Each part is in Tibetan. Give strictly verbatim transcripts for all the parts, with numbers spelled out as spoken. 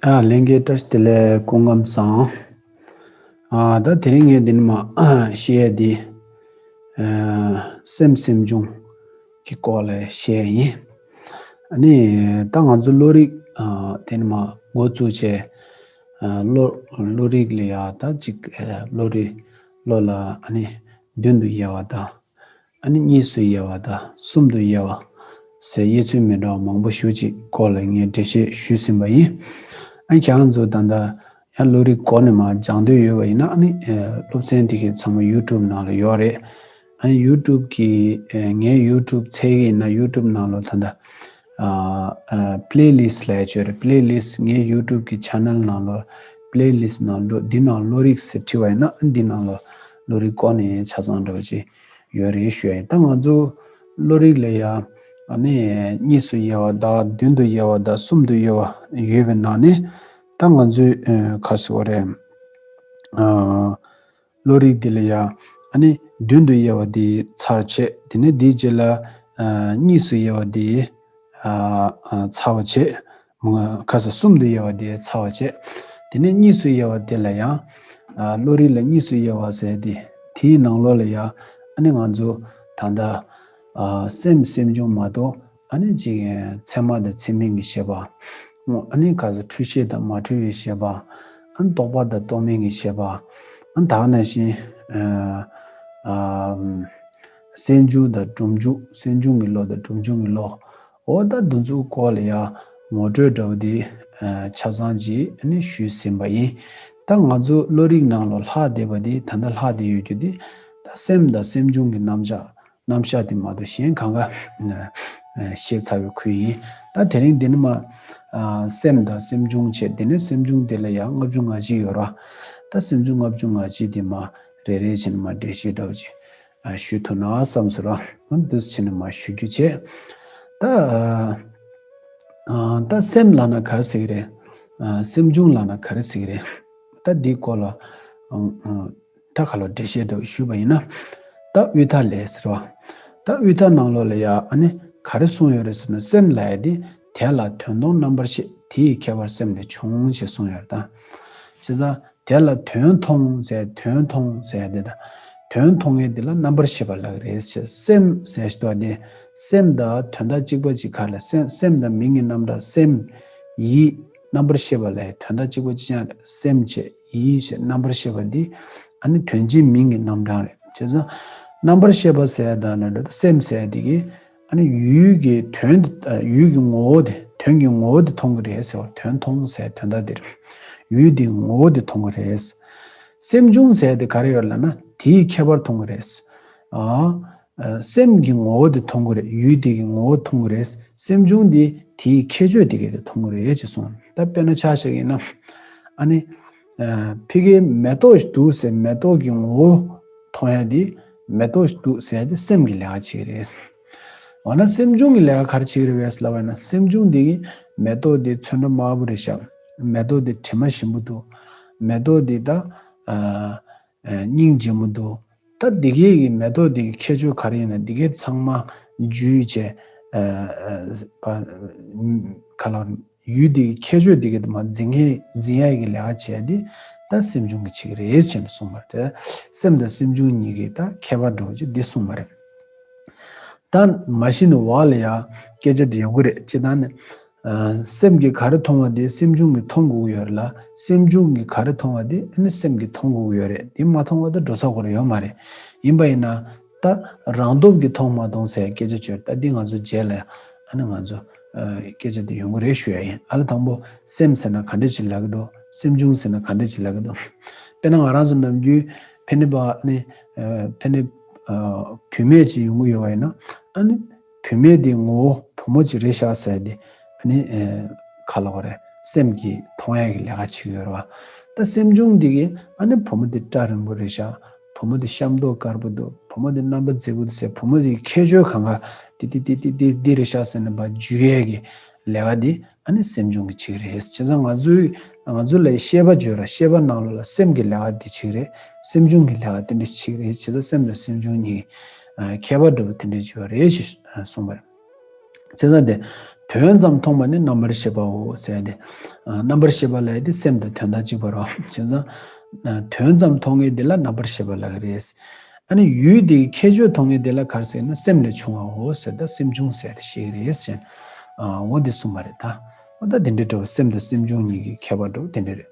ཨ། ལྷན་རྒྱས་བཀྲ་ཤིས་བདེ་ལེགས། སྐུ་ཁམས་བཟང་། ཨ། ད་དེ་རིང་ངས་འདི་ནས་མར་བཤད་ཡས་འདི། ཨ། སེམས་སེམས་བྱུང་གི་སྐོར་ལ་བཤད་ཡས་ཡིན། ཨ་ནི་ད་ང་ཚོ་བློ་རིག་ཨ། དེ་ནས་མར་འགོ་བཙུགས་བྱས། ཨ། བློ་བློ་རིག་ལ་ཡ་ད་ཅིག་ཨ། བློ་རིག་བློ་ལ་ཨ་ནི་མདུན་དུ་དབྱེ་བ་དང་། ཨ་ནི་གཉིས་སུ་དབྱེ་བ་དང་གསུམ་དུ་དབྱེ་བ་ཟེར་དབྱེ་ཚུལ་མི་འདྲ་བ་མང་པོ་ཞེ་ཅིག་སྐོར་ལ་ངས་འགྲེལ་བཤད་ཞུས་ཟིན་པ་ཡིན། ཨ། ཁྱེད་རང་ཚོ་ད་ལྟ་ཡང་བློ་རིག་གོ་ནས་མར་སྦྱང་འདོད་ཡོད་པ་ཡིན་ན། ཨ་ནི་ཨ། སློབ་ཚན་འདི་གའི་ཚང་མ་ཡུ་ཊུབ་ནང་ལ་ཡོད་རེད། ཨ་ནི་ཡུ་ཊུབ་གི་ཨ། ངའི་ཡུ་ཊུབ་འཚོལ་གི་ཡིན་ན་ཡུ་ཊུབ་ནང་ལ་ད་ལྟ་ཨ། ཨ། པི་ལེ་ལིསི་ཊི་ལབ་ཡས་ཅིག་ཡོད་རེད། པི་ལེ་ལིསི་ཊི། ངའི་ཡུ་ཊུབ་གི་ཆེ་ནལ་ནང་ལ་པི་ལེ་ལིསི་ཊི་ནང་འགྲོ། འདི་ནང་བློ་རིག་ཟེར་བྲིས་པ་ཡིན་ན། ཨ། འདི་ནང་ལ་བློ་རིག་སྐོར་ནས་ཆ་ཚང་འདྲ་བོ་ཅིག་ཡོད་རེད་ཞུ་ཡ་ཡིན། ད་ང་ཚོ་བློ་རིག་ལ་ཡ་ཨ་ནི་གཉིས་སུ་དབྱེ་བ་དང་མདུན་དུ་དབྱེ་བ་དང་གསུམ་དུ་དབྱེ་བ་ཡོད་པའི་ནང་ནས། ད་ང་ཚོས་ཨ། ག་རེ་ཟེར་དགོས་རེད། ཨ། བློ་རིག་འདི་ལ་ཡ་ཨ་ནི་མདུན་དུ་དབྱེ་བ་འདི་ཚར་བྱས། དེ་ནས་འདིའི་རྗེས་ལ་ཨ། གཉིས་སུ་དབྱེ་བ་འདི་ཨ། ཨ། ཚར་བ་བྱས། མ་ག་ས་གསུམ་དུ་དབྱེ་བ་དེ་ཚར་བ་བྱས། དེ་ནས་གཉིས་སུ་དབྱེ་བ་དེ་ལ་ཡང་། ཨ། བློ་རིག་ལ་གཉིས་སུ་དབྱེ་བ་ཟེར་དེ། དེའི་ནང་ལོགས་ལ་ཡང་ཨ་ནི་ང་ཚོ་ད་ལྟ་ཨ། སེམས་སེམས་བྱུང་མ་གཏོགས། ཨ་ནི་ཅིག་ཚད་མ་དང་ཚད་མིན་གྱི་ཤེས་པ། ཨ་ནི་ག་ས་འཁྲུལ་ཤེས་དང་མ་འཁྲུལ་བའི་ཤེས་པ། ཨ་ནི་རྟོག་པ་དང་རྟོག་མིན་གྱི་ཤེས་པ། ཨ་ནི་ད་ག་ནང་བཞིན་ཨ། ཨ། སེམས་བྱུང་དང་སྒྲུབ་འཇུག་སེམས་བྱུང་གི་བློ་དང་སྒྲུབ་འཇུག་གི་བློ། འོ་ད་འདི་ཚོའི་སྐོར་ལ་ཡ་ངོ་སྤྲོད་འདྲ་བོ་དེ་ཨ། ཆ་ཚང་ཅིག་ཨ་ནི་ཞུས་ཟིན་པ་ཡིན། ད་ང་ཚོ་བློ་རིག་ནང་ལ་ལྷག་བསྡད་པ་དེ། ད་ལྟ་ལྷག་བསྡད་ཡོད་རྒྱུ་དེ། ད་སེམས་དང་སེམས་བྱུང་གི་རྣམ་གཞག་རྣམ་གཞག་དེ་མ་གཏོགས་གཞན་གང་ག་ཨ། བཤད་ཚར་བའི་ཁུལ་ཡིན། ད་དེ་རིང་འདི་ནས་མར་ཨ། སེམས་དང་སེམས་བྱུང་བྱས། དེ་ནས་སེམས་བྱུང་དེ་ལ་ཡང་ལྔ་བཅུ་ང་གཅིག་ཡོད་རེད་བ། ད་སེམས་བྱུང་ལྔ་བཅུ་ང་གཅིག་དེ་མར་རེ་རེ་བྱས་ནས་མར་འགྲེལ་བཤད་འདྲ་བོ་ཅིག་ཨ། ཞུ་ཐུབ་ན་བསམ་སོང་ར། འདི་བྱས་ནས་མར་ཞུ་རྒྱུ་བྱས། ད་ཨ། ད་སེམས་ལབ་ན་ག་རེ་ཟེར་གྱི་རེད། ཨ། སེམས་བྱུང་ལབ་ན་ག་རེ་ཟེར་གྱི་རེད། ད་འདིའི་སྐོར་ལ་ཨ། ཨ། ད་ག་ལ་འགྲེལ་བཤད་འདྲ་བོ་ཞུས་པ་ཡིན་ན། ད་དབུས་མཐའ་ལས་ཟེར་བ། ད་དབུས་མཐའ་ནང་ལོགས་ལ་ཡ་ཨ་ནི་ག་རེ་གསུངས་ཡོད་རེད་ཟེར་ན། སེམས་ལབ་ཡ་དེ། དེ་ལ་དོན་མཐོང་རྣམ་པར་ཤེས། དེ་ཡི་ཁྱད་པར་སེམས་ལས་བྱུང་ཞེས་གསུངས་ཡོད་རེད་ད། བྱས་ཙང་དེ་ལ་དོན་མཐོང་ཟེར། དོན་མཐོང་ཟེར་དེ་དང་། དོན་མཐོང་ཡས་དེ་ལ་རྣམ་པར་ཤེས་པ་ལབ་ཀྱི་རེད་ཟེར། སེམས་ཟེར་ཞིག་འདུག་སྟེ། སེམས་དང་དོན་དག་གཅིག་པ་གཅིག་ག་ལ། སེམས་སེམས་དང་མིང་གི་རྣམ་གྲངས། སེམས་ཡིད། རྣམ་པར་ཤེས་པ་ལ་དོན་དག་གཅིག་པ་གཅིག་རྐྱང་རེད། སེམས་བྱས་ཡིད་བྱས་རྣམ་པར་ཤེས་པ་འདི་ཨ་ནི་དོན་གཅིག་མིང་གི་རྣམ་གྲངས་རེད། བྱས་ཙང་རྣམ་པར་ཤེས་པ་ཟེར་ཡ་དང་ནི་སེམས་ཟེར་ཡ་དེ་གིས་ཨ་ནི་ཡུལ་གྱི་དོན་དེ། ཡུལ་གྱི་ངོ་བོ་དེ། དོན་གྱི་ངོ་བོ་དེ་མཐོང་གི་རེད་ཟེར་བ། དོན་མཐོང་ཟེར་དོན་དག་དེ་རེད། ཡུལ་དེའི་ངོ་བོ་དེ་མཐོང་གི་རེད། སེམས་བྱུང་ཟེར་དེ་ག་རེ་ཡོད་ལབ་ན། དེའི་ཁྱད་པར་མཐོང་གི་རེད། ཨ། ཨ། སེམས་ཀྱི་ངོ་བོ་དེ་མཐོང་གི་རེད། ཡུལ་དེ་གི་ངོ་བོ་མཐོང་གི་རེད། སེམས་བྱུང་དེ་དེའི་ཁྱད་ཆོས་དེ་གི་དེ་མཐོང་གི་རེད་ཅེས་གསུངས། ད་དཔེར་ན་ཆ་བཞག་ཡིན་ན། ཨ་ནི། ཨ། ཕ་གིའི་མེ་ཏོག་ཞིག་འདུག་ཟེར། མེ་ཏོག་གི་ངོ་བོ་མཐོང་ཡ་དེ། མེ་ཏོག་ཞིག་འདུག་ཟེར་ཡ་དེ་སེམས་ཀྱི་ལས་ཀ་བྱེད་ཀྱི་རེད། འོ་ན་སེམས་བྱུང་གི་ལས་ཀ་ག་རེ་བྱེད་ཀྱི་རེད་ཟེར་ལབ་པ་ཡིན་ན། སེམས་བྱུང་དེ་གིས་མེ་ཏོག་དེ་ཚོན་ཁྲ་དམར་པོ་རེད་ཤག་མེ་ཏོག་དེ་དྲི་མ་ཞིམ་པོ་འདུག་མེ་ཏོག་དེ་ད་ཨ། ཨ། སྙིང་རྗེ་མོ་འདུག་ད་འདི་གའི་གི་མེ་ཏོག་འདི་གི་ཁྱད་ཆོས་ག་རེ་ཡིན་ན། འདི་གའི་ཚང་མ་འཇུས་བྱས། ཨ། ཨ། ག་ལ། ཡུལ་འདི་གི་ཁྱད་ཆོས་འདི་གི་དེ་མར་འཛིན་མཁན། འཛིན་ཡ་གི་ལས་ཀ་བྱས་དེ་ད་སེམས་བྱུང་གི་བྱེད་ཀྱི་རེད་ཅེས་གསུངས་པ་རེད། སེམས་དང་སེམས་བྱུང་གཉིས་ཀྱི་ད་ཁྱད་པར་འདྲ་བོ་ཅིག་འདི་གསུངས་པ་རེད། ད་མ་གཞི་ནས་འོག་ལ་ཡ་སྐད་ཆ་དེ་ཡོང་གི་རེད། སྤྱིར་བཏང་ནས། ཨ། སེམས་ཀྱིས་ག་རེ་མཐོང་བ་དེ་སེམས་བྱུང་གིས་མཐོང་དགོས་ཀྱི་ཡོད་རེད་ལ། སེམས་བྱུང་གིས་ག་རེ་མཐོང་བ་དེ་ཨ་ནི་སེམས་ཀྱིས་མཐོང་དགོས་ཀྱི་ཡོད་རེད། དེ་མ་མཐོང་བ་ད་འགྲོ་ས་ཁོ་རང་ཡོད་མ་རེད། ཡིན་པ་ཡིན་ན་ད་རང་སྟོབས་ཀྱིས་མཐོང་མ་མཐོང་ཟེར་སྐད་ཆ་བྱོས། ད་འདི་ང་ཚོ་རྗེས་ལ་ཨ་ནི་ང་ཚོ་ཨ། སྐད་ཆ་དེ་ཡོང་གི་རེད་ཞུ་ཡ་ཡིན། ཨ་ལ་དང་པོ་སེམས་ཟེར་ན་ག་འདྲ་ཅིག་ལབ་ཀྱི་འདུག་སེམས་བྱུང་ཟེར་ན་ག་འདྲ་ཅིག་ལབ་ཀྱི་འདུག་དཔེར་ན་ང་རང་ཚོ་ནམ་རྒྱུན་ཕ་ནི་པ་ནི། ཨ། ཕ་ནི། ཨ། བུད་མེད་ཅིག་ཡོང་གི་ཡོད་པ་ཡིན་ན། ཨ་ནི་བུད་མེད་དེའི་ངོ་བོ་བུ་མོ་ཅིག་རེད་ཤག་ཟེར་དེ། ཨ་ནི། ཨ། ག་ལབ་དགོས་རེད། སེམས་ཀྱིས་མཐོང་ཡ་གི་ལས་ཀ་བྱེད་ཀྱི་ཡོད་རེད་བ། ད་སེམས་བྱུང་འདི་གིས་ཨ་ནི་བུ་མོ་འདི་སྐྲ་རིང་པོ་རེད་ཤག་བུ་མོ་འདི་ཤམ་ཐབས་དཀར་པོ་འདུག་བུ་མོ་འདི་རྣམ་པ་མཛེས་པོ་འདུག་ཟེར། བུ་མོ་འདི་ཁྱད་ཆོས་གང་ག་འདི་འདི་འདི་འདི་འདི་འདི་རེད་ཤག་ཟེར་ནས་ཕར་འཇུ་ཡས་ཀྱི་ལས་ཀ་འདི་ཨ་ནི་སེམས་བྱུང་གིས་བྱེད་ཀྱི་རེད། བྱས་ཙང་ང་ཚོའི་ང་ཚོ་ལ་ཤེས་པ་བརྗོད་ར། ཤེས་པ་ནང་ལོགས་ལ་སེམས་ཀྱི་ལས་ཀ་འདི་བྱེད་ཀྱི་རེད། སེམས་བྱུང་གི་ལས་ཀ་དེ་འདྲ་བྱེད་ཀྱི་རེད། བྱས་ཙང་སེམས་དང་སེམས་བྱུང་གཉིས་ཀྱི་ཨ། ཁྱད་པར་འདྲ་བོ་དེ་འདྲ་ཅིག་ཡོད་རེད་ཞེས་གསུངས་པ་རེད། བྱས་ཙང་དེ་ དོན་ཙམ་མཐོང་བ་ནི་རྣམ་པར་ཤེས་པའོ་ཟེར་ཏེ། ཨ། རྣམ་པར་ཤེས་པ་ལབ་ཡ་དེ་སེམས་དང་དོན་དག་གཅིག་པ་རེད་བ། བྱས་ཙང་། ཨ། དོན་ཙམ་མཐོང་མཁན་དེ་ལ་རྣམ་པར་ཤེས་པ་ལབ་ཀྱི་རེད། ཨ་ནི་ཡུལ་དེའི་ཁྱད་ཆོས་མཐོང་མཁན་དེ་ལ་ག་རེ་ཟེར་ན་སེམས་ལས་བྱུང་བའོ་ཟེར། ད་སེམས་བྱུང་ཟེར་ཏེ་བཤད་ཀྱི་རེད་ཟེར། ཨ། འོ་དེ་གསུངས་པ་རེད་ད། འོ་ད་དེ་འདྲའི་འདྲ་བོ་སེམས་དང་སེམས་བྱུང་གཉིས་ཀྱི་ཁྱད་པར་འདྲ་བོ་དེ་འདྲ་རེད།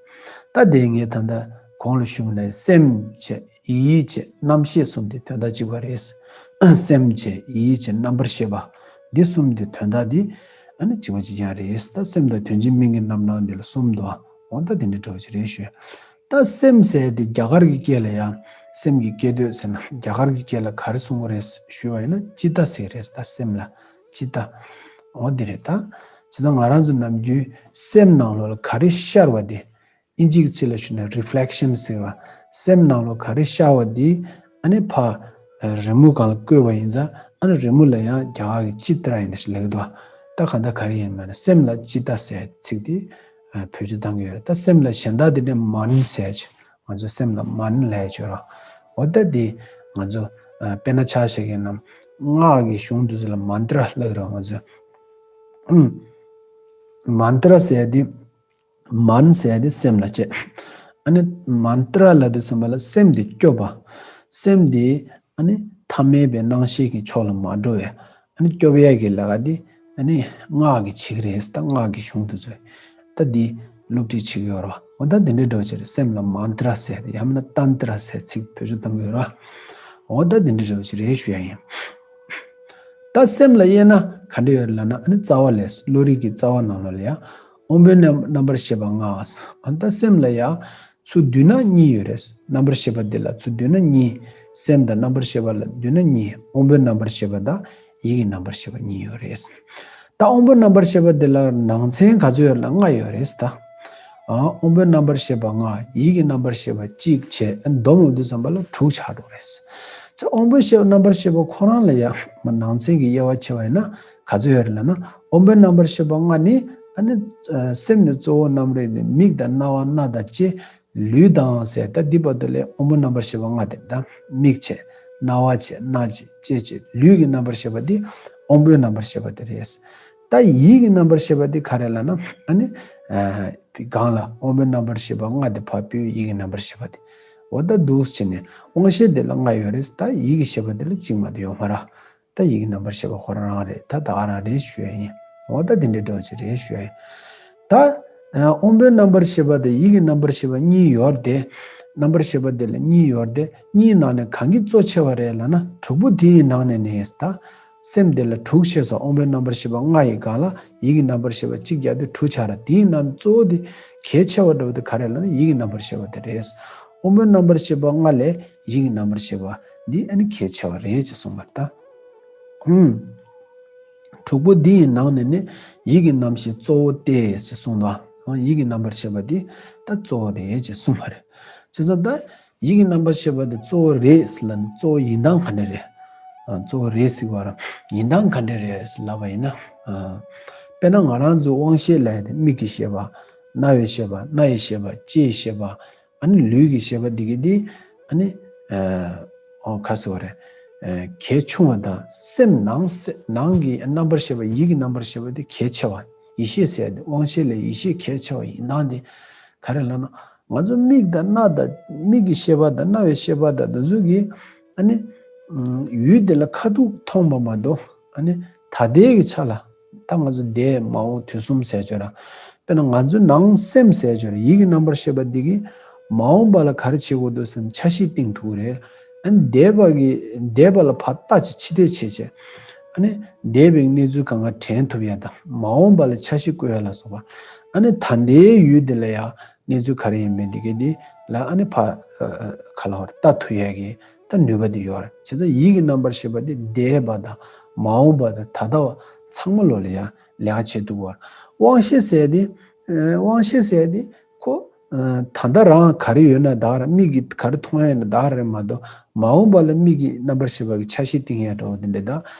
ད་དེ་ངས་ད་ལྟ་གོང་ལ་ཞུས་པ་ནང་བཞིན་སེམས་བྱས། ཡིད་བྱེད། རྣམ་ཤེས་གསུམ་དེ་དོན་དག་གཅིག་པ་རེད། སེམས་བྱེད། ཡིད་བྱེད། རྣམ་པར་ཤེས་པ། འདི་གསུམ་དེ་དོན་དག་དེ་ཨ་ནི་གཅིག་པ་གཅིག་རྐྱང་རེད། ད་སེམས་དང་དོན་གཅིག་མིང་གི་རྣམ་སྣང་འདི་ལ་གསུམ་འདུག། འོ་ད་དེ་འདྲའི་འདྲ་བོ་ཅིག་རེད་ཞུ། ད་སེམས་ཟེར་དེ་རྒྱ་གར་གྱི་སྐད་ལ་ཡང་སེམས་ཀྱི་སྐད་དོད་ཟེར་ན། རྒྱ་གར་གྱི་སྐད་ལ་ག་རེ་གསུང་གི་རེད་ཞུ་བ་ཡིན་ན་ཅི་ཏ་ཟེར་གྱི་རེད། ད་སེམས་ལ་ཅི་ཏ། འོ་འདི་རེད་ད། བྱས་ཙང་ང་རང་ཚོ་ནམ་རྒྱུན་སེམས་ནང་ལོགས་ལ་ག་རེ་ཤར་བ་དེ། དབྱིན་ཇིའི་ཚིག་ལ་ཞུས་ན་reflection ཟེར་བ། སེམས་ནང་ལོགས་ག་རེ་ཤར་བ་དེ་ཨ་ནི་ཕར་རི་མོ་སྒང་ལ་བཀོད་པ་ཡིན་ཙང་། ཨ་ནི་རི་མོ་ལ་ཡང་རྒྱ་གར་གྱི་ཅི་ཏ་ར་ཡིན་ཞེས་ལབ་ཀྱི་འདུག། ད་གང་ལྟར་ག་རེ་ཡིན་མིན་ན་སེམས་ལ་ཅི་ཏ་ཟེར་ཚིག་དེ་བེད་སྤྱོད་བཏང་གི་ཡོད་རེད། ད་སེམས་ལ་གཞན་དག་དེ་འདྲའི་མན་ཟེར་ཅིག། ང་ཚོ་སེམས་ལ་མན་ལབ་ཡ་ཅིག་ཡོད་རེད། འོ་ད་དེ་ང་ཚོ་དཔེར་ན་ཆ་བཞག་གི་ན་སྔགས་ཀྱི་གཞུང་དེ་ཚོ་ལ་མནྟྲ་ལབ་ཀྱི་རེད། ང་ཚོ་མནྟྲ་ཟེར་དེ། མན་ཟེར་དེ་སེམས་ལ་བྱེད། ཨ་ནི་མནྟྲ་ལབ་དུས་ཙམ་པ་ལ་སེམས་དེ་སྐྱོབ་པ། སེམས་དེ་ཨ་ནི་ཐ་མལ་པའི་སྣང་ཤས་ཀྱི་ཕྱོགས་ལ་མ་འགྲོ་བའི་ཨ་ནི་སྐྱོབ་ཡས་ཀྱི་ལས་ཀ་དེ་ཨ་ནི་སྔགས་ཀྱིས་བྱེད་ཀྱི་རེད། ད་སྔགས་ཀྱི་གཞུང་དེ་ཚོས་ད་འདི་སློབ་ཁྲིད་བྱེད་ཀྱི་ཡོད་རེད་བ། འོ་ད་འདི་འདྲའི་འདྲ་བོ་ཅིག་རེད། སེམས་ལ་མནྟྲ་ཟེར་ཡང་མིན་ན་ཏན་ཏྲ་ཟེར་ཚིག་བེད་སྤྱོད་གཏོང་གི་ཡོད་རེད་བ། འོ་ད་འདི་འདྲའི་འདྲ་བོ་ཅིག་རེད་ཞུ་ཡ་ཡིན། ད་སེམས་ལ་དབྱེ་ན་ག་འདྲ་ཡོད་རེད་ལབ་ན། ཨ་ནི་རྩ་བ་ལས། བློ་རིག་གི་རྩ་བ་ནང་ལོགས་ལ་ཡང་དབང་པོའི་རྣམ་རྣམ་པར་ཤེས་པ་ལྔ། ཨ་ནི་ད་སེམས་ལ་ཡང་ཚུར་བསྡུས་ན་གཉིས་ཡོད་རེད། རྣམ་པར་ཤེས་པ་འདི་ལ་ཚུར་བསྡུས་ན་གཉིས། སེམས་དང་རྣམ་པར་ཤེས་པ་ལ་བསྡུས་ན་གཉིས། དབང་པོའི་རྣམ་པར་ཤེས་པ་དང་ཡིད་ཀྱི་རྣམ་པར་ཤེས་པ་གཉིས་ཡོད་རེད། ད་དབང་པོའི་རྣམ་པར་ཤེས་པ་འདི་ལ་ནང་ཚན་ག་ཚོད་ཡོད་ལབ་ན་ལྔ་ཡོད་རེད་ད། ཨ། དབང་པོའི་རྣམ་པར་ཤེས་པ་ལྔ། ཡིད་ཀྱི་རྣམ་པར་ཤེས་པ་གཅིག་བྱས། ཨ། བསྡོམས་ཡོང་དུས་ཙམ་པ་ལ་དྲུག་ཆགས་འགྲོ་རེད། ད་དབང་པོའི་ཤེས་རྣམ་པར་ཤེས་པ་ཁོ་རང་ལ་ཡང་མ་ནང་ཚན་གྱི་དབྱེ་བ་ཕྱེ་བ་ཡིན་ན་ག་ཚོད་ཡོད་རེད་ལབ་ན། དབང་པོའི་རྣམ་པར་ཤེས་པ་ལྔ་ནི་ཨ་ནི་སེམས་ནི་གཙོ་བོ་རྣམ་རིག་ནི་མིག་དང་རྣ་བ་སྣ་དང་ལྕེ། ལུས་དང་ཟེར། ད་འདི་བར་དུ་ལས་དབང་པོའི་རྣམ་པར་ཤེས་པ་ལྔ་དེ། ད་མིག་བྱས། རྣ་བ་བྱས། སྣ་བྱས། ལྕེ་བྱས། ལུས་ཀྱི་རྣམ་པར་ཤེས་པ་འདི་དབང་པོའི་རྣམ་པར་ཤེས་པ་དེ་རེད། ད་ཡིད་ཀྱི་རྣམ་པར་ཤེས་པ་འདི་ག་རེ་ལབ་ན། ཨ་ནི་ཨ་སྒང་ལ་དབང་པོའི་རྣམ་པར་ཤེས་པ་ལྔ་དེ་ཕར་ཕུད། ཡིད་ཀྱི་རྣམ་པར་ཤེས་པ་དེ། འོ་ད་འདུག་སེ་བྱས་ནས་དབང་ཤེས་དེ་ལ་ལྔ་ཡོད་རེད། ད་ཡིད་ཀྱི་ཤེས་པ་དེ་ལ་གཅིག་མ་གཏོགས་ཡོད་མ་རེད། ད་ཡིད་ཀྱི་རྣམ་པར་ཤེས་པ་ཁོ་རང་རང་རེད། ད་ད་ག་རང་རེད་ཞུ་ཡ་ཡིན། འོ་ད་དེ་འདྲའི་འདྲ་བོ་ཅིག་རེད་ཞུ་ཡ་ཡིན། ད་ཨ་དབང་པོའི་རྣམ་པར་ཤེས་པ་དང་ཡིད་ཀྱི་རྣམ་པར་ཤེས་པ་གཉིས་ཡོད་དེ། རྣམ་པར་ཤེས་པ་དེ་ལ་གཉིས་ཡོད་དེ། གཉིས་ནང་ནས་གང་གི་གཙོ་ཆེ་བ་རེད་ལབ་ན། དྲུག་པོ་དེ་ཡི་ནང་ནས་ནི། ད་སེམས་དེ་ལ་དྲུག་ཤེས་སོ། དབང་པོའི་རྣམ་པར་ཤེས་པ་ལྔ་ཡི་སྒང་ལ་ཡིད་ཀྱི་རྣམ་པར་ཤེས་པ་གཅིག་རྒྱག་དུས་དྲུག་ཆགས་རེད། དེའི་ནང་ནས་གཙོ་བོ་དེ་གལ་ཆེ་བ་འདྲ་བོ་དེ་ག་རེ་ལབ་ན་ཡིད་ཀྱི་རྣམ་པར་ཤེས་པ་དེ་རེད། དབང་པོའི་རྣམ་པར་ཤེས་པ་ལྔ་ལས་ཡིད་ཀྱི་རྣམ་པར་ཤེས་པ་འདི་ཨ་ནི་གལ་ཆེ་བ་རེད་ཅེས་གསུངས་པ་རེད་ད། ཧུམ། དྲུག་པོ་འདི་ཡི་ནང་ནས་ནི་ཡིད་ཀྱི་རྣམ་ཤེས་གཙོ་བོ་སྟེ་ཞེས་གསུངས་འདུག། ཡིད་ཀྱི་རྣམ་པར་ཤེས་པ་འདི་ད་གཙོ་བོ་རེད་ཅེས་གསུངས་པ་རེད། བྱས་ཙང་ད་ཡིད་ཀྱི་རྣམ་པར་ཤེས་པ་འདི་གཙོ་བོ་རེད་ཟེར་ལབ་ན་གཙོ་བོ་ཡིན་སྟངས་ག་འདྲ་རེད། ཨ། གཙོ་བོ་རེད་ཟེར་བ་རང་ཡིན་སྟངས་ག་འདྲ་རེད་ཟེར་ལབ་པ་ཡིན་ན། ཨ། དཔེར་ན་ང་རང་ཚོ་དབང་ཤེས་ལབ་ཡ་དེ་མིག་གི་ཤེས་པ། རྣ་བའི་ཤེས་པ། སྣ་ཡི་ཤེས་པ། ལྕེ་ཡི་ཤེས་པ། ཨ་ནི་ལུས་ཀྱི་ཤེས་པ་འདི་གི་འདི་ཨ་ནི་ཨ་ཨོ་ག་ཟེར་བ་རེད། ཨ་གལ་ཆུང་བ་དང་སེམས་ནང་སེ་ནང་གི་རྣམ་པར་ཤེས་པ། ཡིད་ཀྱི་རྣམ་པར་ཤེས་པ་འདི་གལ་ཆེ་བ། ཡིད་ཤེས་ཟེར་ཡ་འདི་དབང་ཤེས་ལས་ཡིད་ཤེས་གལ་ཆེ་བ་ཡིན་སྟངས་འདི་ག་རེ་ལབ་ན། ང་ཚོ་མིག་དང་རྣ་དང་མིག་གི་ཤེས་པ་དང་རྣ་བའི་ཤེས་པ་དང་འདི་ཚོ་གི་ཨ་ནི་ཨ་ཡུལ་དེ་ལ་ཁ་ཐུག་མཐོང་བ་མ་གཏོགས། ཨ་ནི་ད་ལྟའི་གི་ཆ་ལ་ད་ང་ཚོ་འདས་མ་འོངས་དུས་གསུམ་ཟེར་ཆོག་ར། དཔེར་ན་ང་ཚོའི་ནང་སེམས་ཟེར་ཆོག་ར། ཡིད་ཀྱི་རྣམ་པར་ཤེས་པ་འདི་གིས་མ་འོངས་པ་ལ་ག་རེ་བྱེད་དགོས་འདུག་ཟེར་ན་འཆར་གཞི་བཏིང་ཐུབ་ཀྱི་རེད། ཨ་ནི་འདས་པ་གི་འདས་པ་ལ་ཕར་ལྟ་བྱས་ཕྱི་བལྟས་བྱས་བྱས། ཨ་ནི་འདས་པའི་གནས་ཚུལ་གང་ག་དྲན་ཐུབ་ཡ་དང་མ་འོངས་པ་ལ་འཆར་གཞི་བཀོད་ཡ་ལ་སོགས་པ། ཨ་ནི་ད་ལྟའི་ཡུལ་འདི་ལ་ཡ་གནས་ཚུལ་ག་རེ་ཡིན་མིན་འདི་གི་འདི་ལ་ཨ་ནི་ཕར་ཨ་ཨ་ག་ལབ་དགོས་རེད། ལྟ་ཐུབ་ཡ་གི་ད་ནུས་པ་འདི་ཡོད་རེད། བྱས་ཙང་ཡིད་ཀྱི་རྣམ་པར་ཤེས་པ་འདི་འདས་པ་དང་མ་འོངས་པ་དང་ད་ལྟ་བ་ཚང་མ་ལོ་ལ་ཡ་ལས་ཀ་བྱེད་ཐུབ་པ། དབང་ཤེས་ཟེར་ཡ་འདི་ཨ་དབང་ཤེས་ཟེར་ཡ་འདི་ཁོ་ཨ་ད་ལྟ་རང་ག་རེ་ཡོད་ན་ད་ག་རེད། མིག་གིས་ག་རེ་མཐོང་ཡ་ཡིན་ན་ད་ག་རེད་མ་གཏོགས། མ་འོངས་པ་ལ་མིག་གི་རྣམ་པར་ཤེས་པ་གི་འཆར་གཞི་བཏིང་ཡ་འདྲ་བོ་དེ་འདྲ་ད་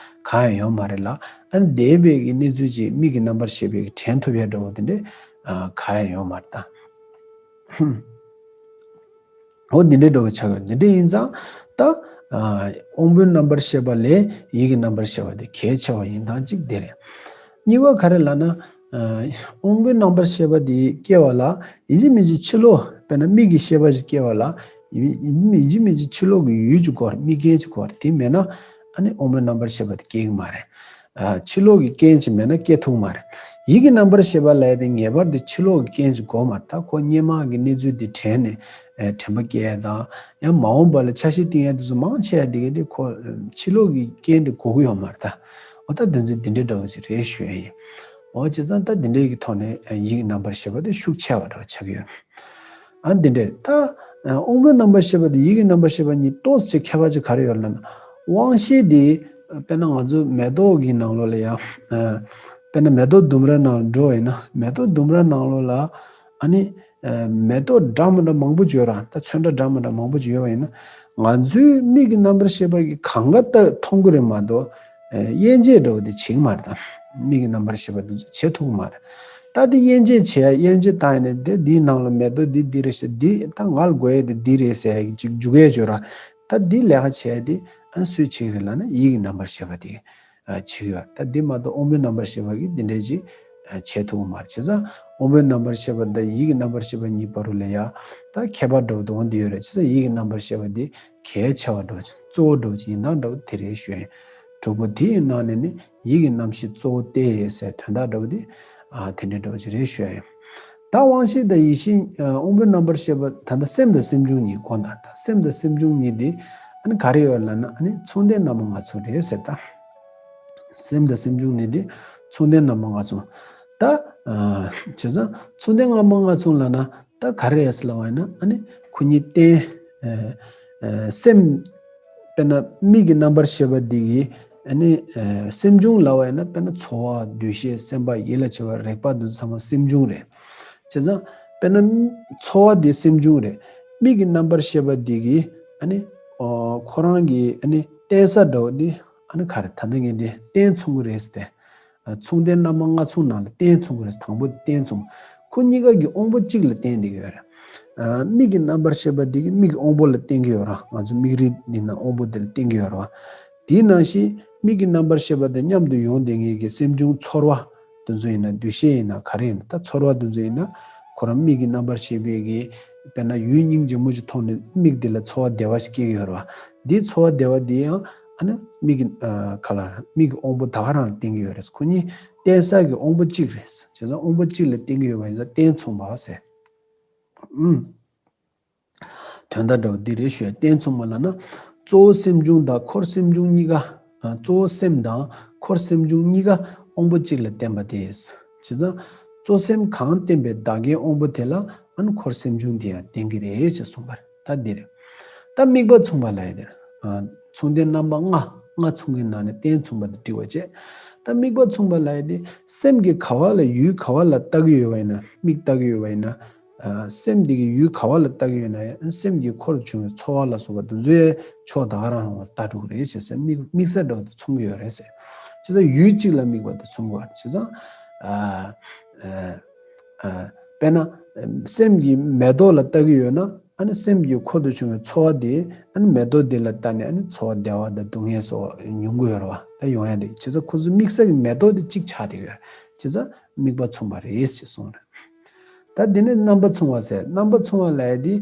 གང་ཡང་ཡོད་མ་རེད་ལ། ཨ་ནི་འདས་པའི་གི་གནས་ཚུལ་ཅིག་མིག་གི་རྣམ་པར་ཤེས་པའི་གི་དྲན་ཐུབ་ཡ་འདྲ་བོ་དེ་འདྲ་ཨ་གང་ཡང་ཡོད་མ་རེད་ད། ཧུམ། འོ་འདི་འདྲའི་འདྲ་བོ་ཆགས་ཡོད། འདི་འདྲ་ཡིན་ཙང་ད་ཨ་དབང་པོའི་རྣམ་པར་ཤེས་པ་ལས་ཡིད་ཀྱི་རྣམ་པར་ཤེས་པ་དེ་གལ་ཆེ་བ་ཡིན་སྟངས་གཅིག་དེ་རེད། གཉིས་པ་ག་རེ་ལབ་ན། ཨ་དབང་པོའི་རྣམ་པར་ཤེས་པ་དེ་སྐྱེ་བ་ལ་ཡིན་གཅིག་མིན་གཅིག་ཕྱི་ལོགས་དཔེར་ན་མིག་གི་ཤེས་པ་ཞིག་སྐྱེ་བ་ལ་ཡིན་ཡིན་གཅིག་མིན་གཅིག་ཕྱི་ལོགས་ཀྱི་ཡུལ་གྱི་སྐོར། མིག་རྐྱེན་གྱི་སྐོར་དེ་མེད་ན་ཨ་ནི་དབང་པོའི་རྣམ་པར་ཤེས་པ་དེ་སྐྱེ་གི་མ་རེད། ཨ་ཕྱི་ལོགས་ཀྱི་རྐྱེན་ཅིག་མེད་ན་སྐྱེ་ཐུབ་མ་རེད། ཡིད་ཀྱི་རྣམ་པར་ཤེས་པ་ལབ་ཡ་དེ་ངེས་པར་དུ་ཕྱི་ལོགས་ཀྱི་རྐྱེན་ཅིག་དགོས་མ་རེད། ད་ཁོ་སྔོན་མ་གི་གནས་ཚུལ་དེ་དྲན་ནས་ཨ་དྲན་པ་སྐྱེ་ཡ་དང་ཡང་མ་འོངས་པ་ལ་ཆ་ཤས་གཏིང་ཡ་དེ་ཚོ་མང་ཆེ་ཡ་དེ་ག་དེ་ཁོ་ཕྱི་ལོགས་ཀྱི་རྐྱེན་དེ་དགོས་ཀྱི་ཡོད་མ་རེད་ད། འོ་ད་དོན་ཚན་འདི་འདྲའི་འདྲ་བོ་ཞིག་རེད་ཞུ་ཡ་ཡིན། འོ་བྱས་ཙང་ད་འདི་འདྲའི་གི་ཐོག་ནས་ཡིད་ཀྱི་རྣམ་པར་ཤེས་པ་དེ་ཤུགས་ཆེ་བ་འདྲ་བོ་ཆགས་ཀྱི་ཡོད། ཨ་འདི་འདྲས་ད། དབང་པོའི་རྣམ་པར་ཤེས་པ་དེ་ཡིད་ཀྱི་རྣམ་པར་ཤེས་པ་གཉིས་ཏོག་ཙམ་ཁྱད་པར་ཅིག་ག་རེ་ཡོད་ལབ་ན། དབང་ཤེས་དེ་དཔེར་ན་ང་ཚོ་མེ་ཏོག་གི་ནང་ལོགས་ལ་ཡང་། དཔེར་ན་མེ་ཏོག་ལྡུམ་ར་ནང་འགྲོ་བ་ཡིན་ན་མེ་ཏོག་ལྡུམ་ར་ནང་ལོགས་ལ་ཨ་ནི། མེ་ཏོག་འདྲ་མི་འདྲ་མང་པོ་ཅིག་ཡོད་ར། ད་ཚོན་ཁྲ་འདྲ་མི་འདྲ་མང་པོ་ཅིག་ཡོད་པ་ཡིན་ན་ང་ཚོའི་མིག་གི་རྣམ་པར་ཤེས་པ་གིས་གང་ག་ལྟ་མཐོང་གི་རེད་མ་གཏོགས། དབྱེ་འབྱེད་འདྲ་བོ་དེ་བྱེད་ཀྱི་མ་རེད་ད། མིག་གི་རྣམ་པར་ཤེས་པ་དེ་ཚོ་བྱེད་ཐུབ་ཀྱི་མ་རེད། ད་དེ་དབྱེ་འབྱེད་བྱེད་ཡ་དབྱེ་འབྱེད་བཏང་ཡ་ནས་དེ་འདིའི་ནང་ལ་མེ་ཏོག་འདི་འདི་རེད་ཟེར་འདི་ད་ང་ལ་དགོས་ཡ་དེ་འདི་རེད་ཟེར་ཡ་གི་ཅིག་འཇུག་ཡ་ཅིག་ཡོད་ར། ད་འདི་ལས་ཀ་བྱེད་ཡ་དེ་ཨ་སུས་བྱེད་ཀྱི་རེད་ལབ་ན་ཡིད་ཀྱི་རྣམ་པར་ཤེས་པ་དེ་བྱེད་ཀྱི་ཡོད་ར། ད་འདི་མ་གཏོགས་དབང་པོའི་རྣམ་པར་ཤེས་པ་གིས་འདི་འདྲའི་ཅིག་བྱེད་ཐུབ་ཀྱི་མ་རེད། བྱས་ཙང་དབང་པོའི་རྣམ་པར་ཤེས་པ་དང་ཡིད་ཀྱི་རྣམ་པར་ཤེས་པ་གཉིས་བར་དུ་ལ་ཡ་ད་ཁྱད་པར་འདྲ་བོ་དེ་འོང་དེ་ཡོད་རེད། བྱས་ཙང་ཡིད་ཀྱི་རྣམ་པར་ཤེས་པ་དེ་གལ་ཆེ་བ་འདྲ་བོ་ཅིག་གཙོ་བོ་འདྲ་བོ་ཅིག་ཡིན་སྟངས་འདྲ་བོ་དེ་རེད་ཞུ་ཡ་ཡིན། དྲུག་པོ་དེ་ཡི་ནང་ནས་ནི་ཡིད་ཀྱི་རྣམ་ཤེས་གཙོ་བོ་སྟེ་ཟེར་དོན་དག་འདྲ་བོ་དེ་ཨ་དེ་འདྲའི་འདྲ་བོ་ཅིག་རེད་ཞུ་ཡ་ཡིན། ད་དབང་ཤེས་དང་ཡིད་ཤེས་ཨ་དབང་པོའི་རྣམ་པར་ཤེས་པ་ད་ལྟ་སེམས་དང་སེམས་བྱུང་གཉིས་གོ་ད། ད་སེམས་དང་སེམས་བྱུང་གཉིས་དེ་ཨ་ནི་ག་རེ་ཡོད་ལབ་ན་ཨ་ནི་མཚུངས་ལྡན་རྣམ་པ་ལྔ་མཚུངས་རེད་ཟེར་ད། སེམས་དང་སེམས་བྱུང་གཉིས་དེ་མཚུངས་ལྡན་རྣམ་པ་ལྔ་མཚུངས། ད་ཨ་བྱས་ཙང་མཚུངས་ལྡན་རྣམ་པ་ལྔ་མཚུངས་ལབ་ན། ད་ག་རེ་རེད་ལབ་པ་ཡིན་ན་ཨ་ནི་ཁོ་གཉིས་རྟེན། ཨ་ཨ་སེམས། དཔེར་ན་མིག་གི་རྣམ་པར་ཤེས་པ་འདི་གིས་ཨ་ནི་ཨ་སེམས་བྱུང་ལབ་པ་ཡིན་ན་དཔེར་ན་ཚོར་བ་འདུ་ཤེས་སེམས་པ་ཡིད་ལ་བྱེད་པ་རེག་པ་འདི་ཚོ་ཚང་མ་སེམས་བྱུང་རེད། བྱས་ཙང་དཔེར་ན་ཚོར་བ་འདི་སེམས་བྱུང་རེད། མིག་གི་རྣམ་པར་ཤེས་པ་འདི་གིས་ཨ་ནི་ཨོ་ཁོ་རང་གི་ཨ་ནི་རྟེན་ས་འདྲ་བོ་འདི་ཨ་ནི་ག་རེ་ད་ལྟ་ངས་འདི་རྟེན་མཚུངས་ཀྱི་རེད་ཟེར་ཏེ། མཚུངས་ལྡན་རྣམ་པ་ལྔ་མཚུངས་ནང་ལ་རྟེན་མཚུངས་རེད། དང་པོ་རྟེན་མཚུངས། ཁོ་གཉིས་ཀ་གི་དབང་པོ་གཅིག་ལ་བརྟེན་བསྡད་ཀྱི་ཡོད་རེད། ཨ་མིག་གི་རྣམ་པར་ཤེས་པ་འདི་གི་མིག་གི་དབང་པོ་ལ་བརྟེན་གྱི་ཡོད་རེད། ང་ཚོ་མིག་རིལ་འདི་ན་དབང་པོ་འདི་ལ་བརྟེན་གྱི་ཡོད་རེད། དེའི་ནང་བཞིན་མིག་གི་རྣམ་པར་ཤེས་པ་དང་མཉམ་དུ་ཡོང་བསྡད་མཁན་གྱི་སེམས་བྱུང་ཚོར་བ་དེ་ཚོ་ཡིན་ན་འདུ་ཤེས་ཡིན་ན་ག་རེ་ཡིན་ན། ད་ཚོར་བ་དེ་ཚོ་ཡིན་ན་ཁོ་རང་མིག་གི་རྣམ་པར་ཤེས་པའི་གི་དཔེར་ན་ཡུལ་སྙིང་རྗེ་མོ་ཞིག་མཐོང་ནས་མིག་འདི་ལ་ཚོར་བ་བདེ་བ་ཞིག་སྐྱེ་གི་ཡོད་རེད་བ། འདིའི་ཚོར་བ་བདེ་བ་འདི་ཡང་ཨ་ནི་མིག་གི་ཨ་ག་ལ་མིག་གི་དབང་པོ་ད་ག་རང་ལ་བརྟེན་གྱི་ཡོད་རེད། ཁོ་གཉིས་རྟེན་ས་གི་དབང་པོ་གཅིག་རེད། བྱས་ཙང་དབང་པོ་གཅིག་ལ་བརྟེན་གྱི་ཡོད་པ་ཡིན་ཙང་རྟེན་མཚུངས་པ་ཟེར། ཨུམ། དོན་དག་འདྲ་བོ་འདི་རེད་ཞུ་ཡ། རྟེན་མཚུངས་པ་ལབ་ན་གཙོ་བོ་སེམས་བྱུང་དང་འཁོར་སེམས་བྱུང་གཉིས་ཀ་ཨ་གཙོ་བོ་སེམས་དང་འཁོར་སེམས་བྱུང་གཉིས་ཀ་དབང་པོ་གཅིག་ལ་བརྟེན་པ་དེ། བྱས་ཙང་གཙོ་སེམས་གང་བརྟེན་པའི་བདག་རྐྱེན་དབང་པོ་དེ་ལ་ཨ་ནི་འཁོར་སེམས་བྱུང་དེ་ཡང་བརྟེན་གྱི་རེད་ཅེས་གསུངས་པ་རེད། ད་འདི་རེད། ད་དམིགས་པ་མཚུངས་པ་ལབ་ཡ་དེ་རེད། ཨ་མཚུངས་ལྡན་རྣམ་པ་ལྔ། ལྔ་མཚུངས་ཀྱི་ནང་ནས་རྟེན་མཚུངས་པ་དེ་འགྲིག་པ་བྱས། ད་དམིགས་པ་མཚུངས་པ་ལབ་ཡ་དེ་སེམས་ཀྱི་ག་བ་ལ་ཡུལ་ག་བ་ལ་ལྟ་གི་ཡོད་པ་ཡིན་ན། མིག་ལྟ་གི་ཡོད་པ་ཡིན་ན། ཨ་སེམས་འདི་གི་ཡུལ་ག་བ་ལ་ལྟ་གི་ཡོད་ན་ཡང་སེམས་ཀྱི་འཁོར་དུ་བྱུང་བའི་ཚོར་བ་ལ་སོགས་པ་དེ་ཚོའི་ཕྱོགས་ད་ག་རང་རང་ལ་ལྟ་འགྲོ་གི་རེད་ཟེར། སེམས་དམིགས་དམིགས་བསལ་འདྲ་བོ་དེ་མཚུངས་ཀྱི་ཡོད་རེད་ཟེར། བྱས་ཙང་ཡུལ་གཅིག་ལ་དམིགས་པ་དེ་མཚུངས་དགོས་པ་རེད། བྱས་ཙང་ཨ་ཨ་ཨ་དཔེར་ན་སེམས་ཀྱི་མེ་ཏོག་ལ་ལྟ་གི་ཡོད་ན་ཨ་ནི་སེམས་ཀྱི་འཁོར་དུ་བྱུང་བའི་ཚོར་བ་དེ་ཨ་ནི་མེ་ཏོག་དེ་ལ་ལྟ་ནས་ཨ་ནི་ཚོར་བ་བདེ་བ་དང་སྡུག་བསྔལ་སོགས་མྱོང་གི་ཡོད་རེད་བ། ད་ཡོང་ཡ་དེ་བྱས་ཙང་ཁོ་ཚོ་དམིགས་བསལ་གྱི་མེ་ཏོག་དེ་གཅིག་ཆགས་བསྡད་ཡོད། བྱས་ཙང་དམིགས་པ་མཚུངས་པ་རེད་ཅེས་གསུངས་རེད། ད་འདི་ནས་རྣམ་པ་མཚུངས་པ་ཟེར། རྣམ་པ་མཚུངས་པ་ལབ་ཡ་དེ་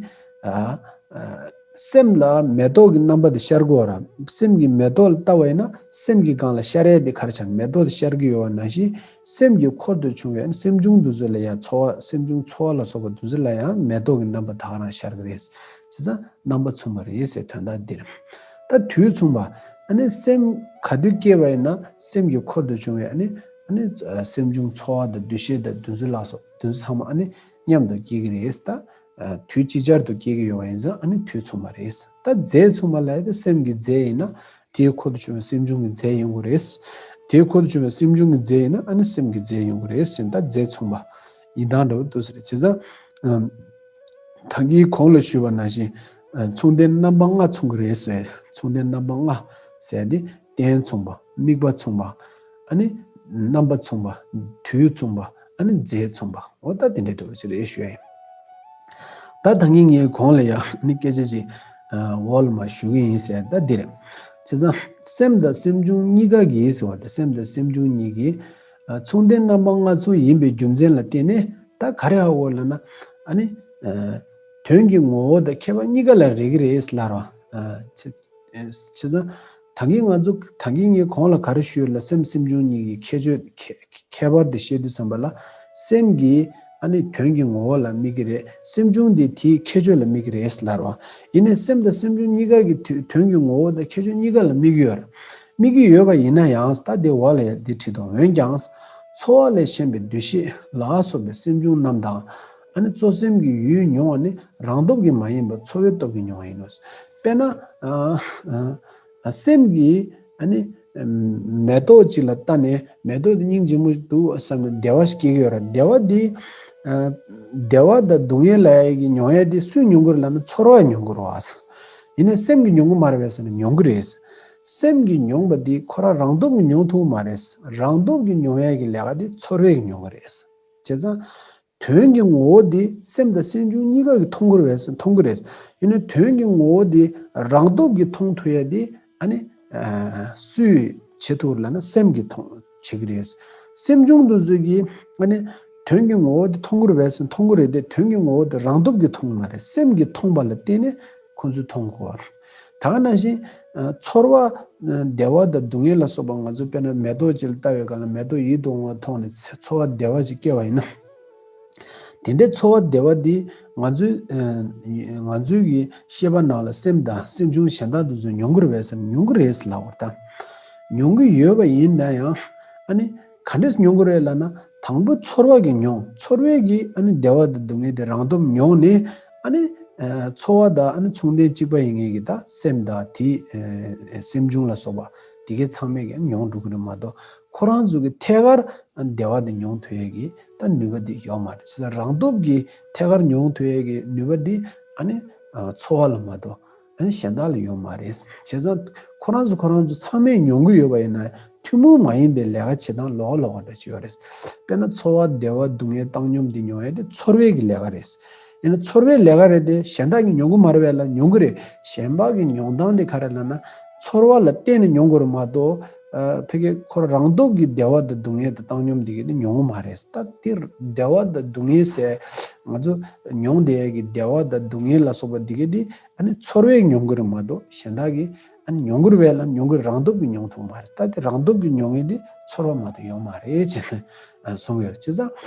ཨ་ཨ་སེམས་ལ་མེ་ཏོག་གི་རྣམ་པ་དེ་ཤར་གྱི་ཡོད་ར། སེམས་ཀྱིས་མེ་ཏོག་ལ་ལྟ་བ་ཡིན་ན་སེམས་ཀྱི་སྒང་ལ་ཤར་ཡ་དེ་ག་རེ་ཆགས། མེ་ཏོག་དེ་ཤར་གྱི་ཡོད་པ་ནང་བཞིན་སེམས་ཀྱི་འཁོར་དུ་བྱུང་བའི་སེམས་བྱུང་དེ་ཚོ་ལ་ཡང་ཚོར་བ། སེམས་བྱུང་ཚོར་བ་ལ་སོགས་པ་དེ་ཚོ་ལ་ཡང་མེ་ཏོག་གི་རྣམ་པ་ད་ག་རང་ཤར་གྱི་རེད། བྱས་ཙང་རྣམ་པ་མཚུངས་པ་རེད་ཟེར་དོན་དག་འདིར། ད་དུས་མཚུངས་པ། ཨ་ནི་སེམས་ག་དུས་སྐྱེས་པ་ཡིན་ན་སེམས་ཀྱི་འཁོར་དུ་བྱུང་བའི་ཨ་ནི་ཨ་ནི་སེམས་བྱུང་ཚོར་བ་དང་འདུ་ཤེས་དང་དེ་ཚོ་ལ་སོགས་དེ་ཚོ་ཚང་མ་ཨ་ནི་མཉམ་དུ་སྐྱེ་གི་རེད། ད་དུས་ཅིག་ཅར་དུ་སྐྱེ་གི་ཡོད་པ་ཡིན་ཙང་ཨ་ནི་དུས་མཚུངས་པ་རེད། ད་རྫས་མཚུངས་པ་ལབ་ཡ་དེ་སེམས་ཀྱི་རྫས་ཡིན་ན་དེའི་འཁོར་དུ་བྱུང་བའི་སེམས་བྱུང་གི་རྫས་ཡིན་དགོས་རེད། དེའི་འཁོར་དུ་བྱུང་བའི་སེམས་བྱུང་གི་རྫས་ཡིན་ན་ཨ་ནི་སེམས་ཀྱི་རྫས་ཡིན་དགོས་རེད་ཟེར། ད་རྫས་མཚུངས་པ་ཡིན་སྟངས་འདྲ་བོ་འདུག་ཟེར། བྱས་ཙང་ཨམ། ད་གིན་གོང་ལ་ཞུས་པ་ནང་བཞིན་ཨ་མཚུངས་ལྡན་རྣམ་པ་ལྔ་མཚུངས་ཀྱི་རེད་ཟེར། མཚུངས་ལྡན་རྣམ་པ་ལྔ་ཟེར་དེ་རྟེན་མཚུངས་པ། དམིགས་པ་མཚུངས་པ། ཨ་ནི་རྣམ་པ་མཚུངས་པ། དུས་མཚུངས་པ། ཨ་ནི་རྫས་མཚུངས་པ། འོ་ད་དེ་འདྲའི་འདྲ་བོ་ཞིག་རེད་ཞུ་ཡ་ཡིན། ད་ད་གིན་ངས་གོང་ལ་ཡང་ཨ་ནི་སྐད་ཆ་ཅིག་ཨ་འོག་ལ་མར་ཞུ་གི་ཡིན་ཟེར། ད་འདི་རེད། བྱས་ཙང་སེམས་དང་སེམས་བྱུང་གཉིས་ཀ་གིས་ཟེར་བ་དེ། སེམས་དང་སེམས་བྱུང་གཉིས་ཀྱིས་ མཚུངས་ལྡན་རྣམ་པ་ལྔ་མཚུངས་ཡིན་པའི་རྒྱུ་མཚན་ལ་བརྟེན་ནས་ད་ག་རེ་ཧ་གོ་ལབ་ན། ཨ་ནི་དོན་གྱི་ངོ་བོ་དང་ཁྱད་པར་གཉིས་ཀ་ལ་རེག་གི་རེད་ལབ་རོ། བྱས་བྱས་ཙང་ད་གིན་ང་ཚོ་ད་གིན་ངས་གོང་ལ་ག་རེ་ཞུས་ལ་སེམས་སེམས་བྱུང་གཉིས་ཀྱི་ཁྱད་ཆོས་ཁྱད་ཁྱད་པར་དེ་བཤད་དུས་ཙམ་པ་ལ། སེམས་ཀྱིས་ཨ་ནི་དོན་གྱི་ངོ་བོ་ལ་དམིགས་ཀྱི་རེད། སེམས་བྱུང་དེ་དེའི་ཁྱད་ཆོས་ལ་དམིགས་ཀྱི་རེད་ལབ་རོ། ཡིན་ནའི་སེམས་དང་སེམས་བྱུང་གཉིས་ཀ་གི་དོན་དོན་གྱི་ངོ་བོ་དང་ཁྱད་ཆོས་གཉིས་ཀ་ལ་དམིགས་ཀྱི་ཡོད་རེད། དམིགས་ཀྱི་ཡོད་པ་ཡིན་ན་ཡང་ད་དེ་འོག་ལ་ཡ་འདི་བྲིས་དང་། འོན་ཀྱང་ཚོར་བ་ལས་གཞན་པའི་འདུ་ཤེས་ལ་སོགས་པའི་སེམས་བྱུང་རྣམས་དང་། ཨ་ནི་གཙོ་སེམས་ཀྱི་ཡུལ་མྱོང་བ་ནི་རང་སྟོབས་ཀྱིས་མ་ཡིན་པར་ཚོར་བའི་སྟོབས་ཀྱིས་མྱོང་བ་ཡིན་ནོ། དཔེར་ན་ཨ་ཨ་སེམས་ཀྱིས་ཨ་ནི་མེ་ཏོག་ཅིག་ལ་ལྟ་ནས་མེ་ཏོག་དེ་སྙིང་རྗེ་མོ་འདུག་བསམ་ནས་བདེ་བ་ཞིག་སྐྱེ་གི་ཡོད་རེད། བདེ་བ་འདི་ཨ་བདེ་བ་དང་སྡུག་བསྔལ་ལ་ཡ་གི་མྱོང་ཡ་དེ་སུས་མྱོང་གི་རེད་ལབ་ན་ཚོར་བས་མྱོང་གི་རེད་བ། ཡིན་ནའི་སེམས་ཀྱིས་མྱོང་གི་མ་རེད་པས་ཟེར་ན་མྱོང་གི་རེད། སེམས་ཀྱིས་མྱོང་བ་འདི་ཁོ་རང་རང་སྟོབས་ཀྱིས་མྱོང་ཐུབ་ཀྱི་མ་རེད། རང་སྟོབས་ཀྱིས་མྱོང་ཡ་གི་ལས་ཀ་འདི་ཚོར་བས་མྱོང་གི་རེད། བྱས་ཙང་དོན་གྱི་ངོ་བོ་འདི་སེམས་དང་སེམས་བྱུང་གཉིས་ཀ་གིས་མཐོང་གི་རེད་པས་ཟེར་ན་མཐོང་གི་རེད། ཡིན་ནའི་དོན་གྱི་ངོ་བོ་འདི་རང་སྟོབས་ཀྱིས་མཐོང་ཐུབ་ཡ་འདི་ཨ་ནི་ཨ་སུས་བྱེད་ཐུབ་ལབ་ན་སེམས་ཀྱིས་མཐོང་བྱེད་ཀྱི་རེད། སེམས་བྱུང་དེ་ཚོ་གིས་ཨ་ནི་དོན་གྱི་ངོ་བོ་དེ་མཐོང་གི་རེད་པས་ཟེར་ན་མཐོང་གི་རེད་དེ། དོན་གྱི་ངོ་བོ་དེ་རང་སྟོབས་ཀྱིས་མཐོང་གི་མ་རེད། སེམས་ཀྱིས་མཐོང་བ་ལ་བརྟེན་ནས་ཁོ་ཚོས་མཐོང་དགོས་པ་རེད། ད་ག་ནང་བཞིན་ཨ་ཚོར་བ་ཨ་བདེ་བ་དང་སྡུག་བསྔལ་ལ་སོགས་པ་ང་ཚོ་དཔེར་ན་མེ་ཏོག་ཅིག་ལ་ལྟ་བའི་སྒང་ལ་མེ་ཏོག་ཡིད་དུ་འོང་བ་མཐོང་ནས་ཚེ་ཚོར་བ་བདེ་བ་ཅིག་སྐྱེ་བ་ཡིན་ན། དེ་འདྲའི་ཚོར་བ་བདེ་བ་འདི་ང་ཚོའི་ཨ་ང་ཚོའི་གི་ཤེས་པ་ནང་ལ་སེམས་དང་སེམས་བྱུང་གཞན་དག་དེ་ཚོས་མྱོང་གི་རེད་པས་ཟེར་ན་མྱོང་གི་རེད་ལབ་པ་དང་། མྱོང་གི་ཡོད་པ་ཡིན་ན་ཡང་ཨ་ནི་ག་འདྲས་མྱོང་གི་རེད་ལབ་ན། དང་པོ་ཚོར་བ་གིས་མྱོང་། ཚོར་བས་ཀྱིས་ཨ་ནི་བདེ་བ་དང་སྡུག་བསྔལ་དེ་རང་སྟོབས་མྱོང་ནས་ཨ་ནི་ཨ་ཚོར་བ་དང་ཨ་ནི་མཚུངས་ལྡན་གཅིག་པ་ཡིན་མཁན་གྱི་ད་སེམས་དང་དེའི་ཨ་སེམས་བྱུང་ལ་སོགས་པ་དེ་གའི་ཚང་མས་ཀྱང་མྱོང་འགྲོ་གི་རེད་མ་གཏོགས། ཁོ་རང་ཚོ་གི་ཐད་ཀར་ཨ་བདེ་བ་དེ་མྱོང་ཐུབ་ཡས་ཀྱི་ད་ནུས་པ་དེ་ཡོད་མ་རེད། བྱས་ཙང་རང་སྟོབས་ཀྱིས་ཐད་ཀར་མྱོང་ཐུབ་ཡས་ཀྱི་ནུས་པ་དེ་ཨ་ནི་ཨ་ཚོར་བ་ལ་མ་གཏོགས་ཨ་ནི་གཞན་དག་ལ་ཡོད་མ་རེད། བྱས་ཙང་ཁོ་རང་ཚོ་ཁོ་རང་ཚོ་ཚང་མས་མྱོང་གི་ཡོད་པ་ཡིན་ན་ཐུན་མོང་མ་ཡིན་པའི་ལས་ཀ་བྱེད་སྟངས་ལོགས་ཀ་ལོགས་ཀ་འདྲ་ཅིག་ཡོད་རེད། དཔེར་ན་ཚོར་བ་བདེ་བ་སྡུག་བསྔལ་བཏང་སྙོམས་དེ་མྱོང་ཡས་དེ་ཚོར་བའི་གི་ལས་ཀ་རེད། ཡིན་ན་ཚོར་བའི་ལས་ཀ་རེད་དེ་གཞན་དག་གིས་མྱོང་གི་མ་རེད་པས་ལབ་ན་མྱོང་གི་རེད། གཞན་པ་གི་མྱོང་སྟངས་དེ་ག་རེ་ལབ་ན་ཚོར་བ་ལ་བརྟེན་ནས་མྱོང་དགོས་རེད་མ་གཏོགས། ཨ་ཕ་གི་ཁོ་རང་སྟོབས་ཀྱིས་བདེ་བ་དང་སྡུག་བསྔལ་དང་བཏང་སྙོམས་དེ་གི་དེ་མྱོང་གི་མ་རེད། ད་དེ་བདེ་བ་དང་སྡུག་བསྔལ་ཟེར་ང་ཚོ་མྱོང་བསྡད་ཡས་ཀྱི་བདེ་བ་དང་སྡུག་བསྔལ་ལ་སོགས་པ་དེ་གི་དེ་ཨ་ནི་ཚོར་བས་མྱོང་གི་རེད་མ་གཏོགས་གཞན་དག་གིས་ཨ་ནི་མྱོང་གི་རེད་པས་ལབ་ན་མྱོང་གི་རེད། རང་སྟོབས་ཀྱིས་མྱོང་ཐུབ་མ་རེད། ད་དེ་རང་སྟོབས་ཀྱིས་མྱོང་ཡས་དེ་ཚོར་བ་མ་གཏོགས་ཡོད་མ་རེད་ཅེས་ནས་གསུངས་ཡོད་རེད། བྱས་